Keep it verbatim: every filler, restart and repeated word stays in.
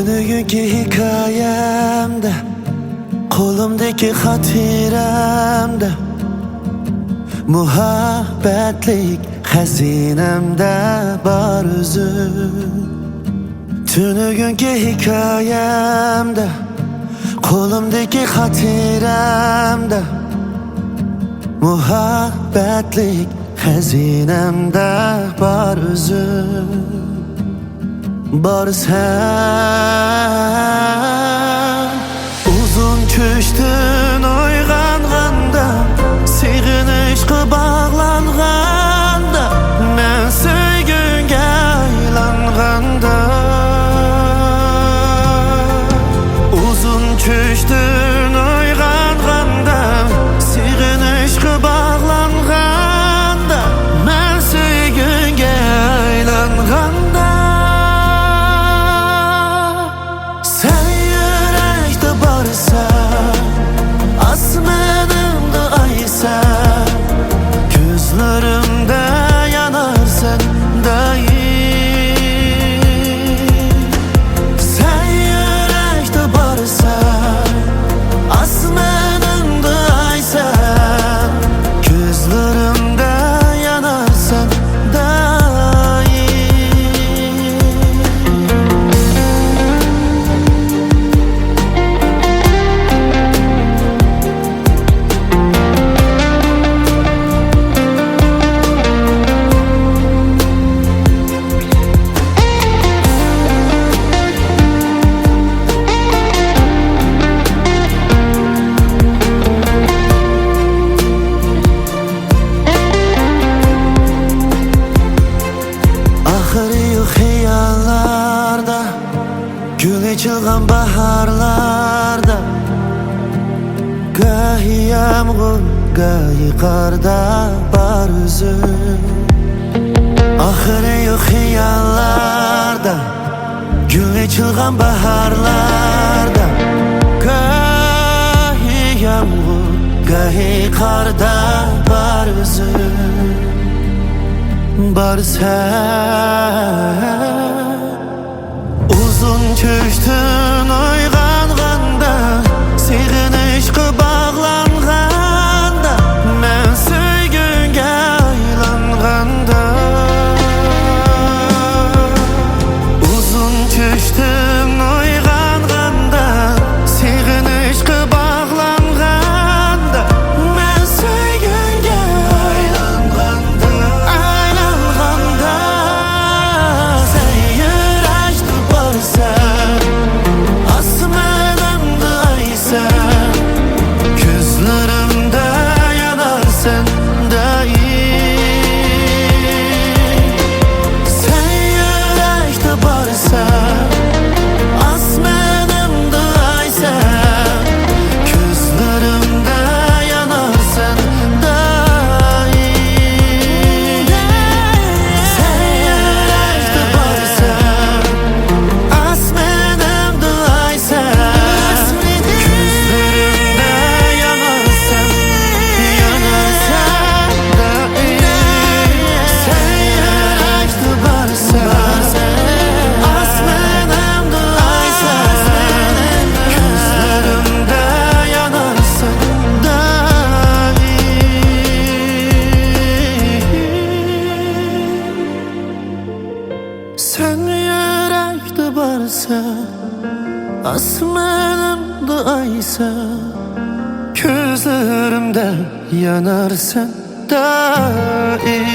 بۈگۈنكى ھېكايەمدە، قولۇمدىكى خاتىرەمدە، مۇھەببەتلىك خەزىنەمدە بار ئۆزۈڭ. تۈنۈگۈنكى ھېكايەمدە، قولۇمدىكى خاتىرەمدە، مۇھەببەتلىك خەزىنەمدە بار ئۆزۈڭ. بار سەن. ئۇزۇن چۈشتىن ئويغانغاندا، سېغىنىشقا باغلانغاندا، مەن سۆيگۈڭگە ئايلانغاندا. ئۇزۇن چۈشتىن ئويغانغاندا، سېغىنىشقا باغلانغاندا، مەن سۆيگۈڭگە ئايلانغاندا. سەن يۈرەكتە بارسەن، ئاسمىنىمدا ئايسەن، كۆزلىرىمدە يانارسەن دائىم. سەن يۈرەكتە بارسەن، ئاسمىنىمدا ئايسەن، كۆزلىرىمدە يانارسەن دائىم. ئاخىرى يوق خىياللاردا، گۈل ئېچىلغان باھارلاردا، گاھى يامغۇر، گاھى قاردا بار ئۆزۈڭ. ئاخىرى يوق خىياللاردا، گۈل ئېچىلغان باھارلاردا، گاھى يامغۇر، گاھى قاردا بار ئۆزۈڭ. بار سەن. ئۇزۇن چۈشتىن ئويغانغاندا، سېغىنىشقا باغلانغاندا، مەن سۆيگۈڭگە ئايلانغاندا. ئۇزۇن چۈشتىن ئويغانغاندا، سېغىنىشقا باغلانغاندا، مەن سۆيگۈڭگە ئايلانغاندا، ئايلانغاندا، سەن يۈرەكتە بارسەن، ئاسمىنىمدا ئايسەن، كۆزلىرىمدە يانارسەن دائىم. سەن يۈرەكتە بارسەن، ئاسمىنىمدا ئايسەن، كۆزلىرىمدە يانارسەن دائىم. سەن يۈرەكتە بارسەن، ئاسمىنىمدا ئايسەن، كۆزلىرىمدە يانارسەن، يانارسەن دائىم. سەن يۈرەكتە بارسەن، ئاسمىنىمدا ئايسەن، كۆزلىرىمدە يانارسەن دائىم. سەن يۈرەكتە بارسەن، ئاسمىنىمدا ئايسەن، كۆزلىرىمدە يانارسەن دائىم.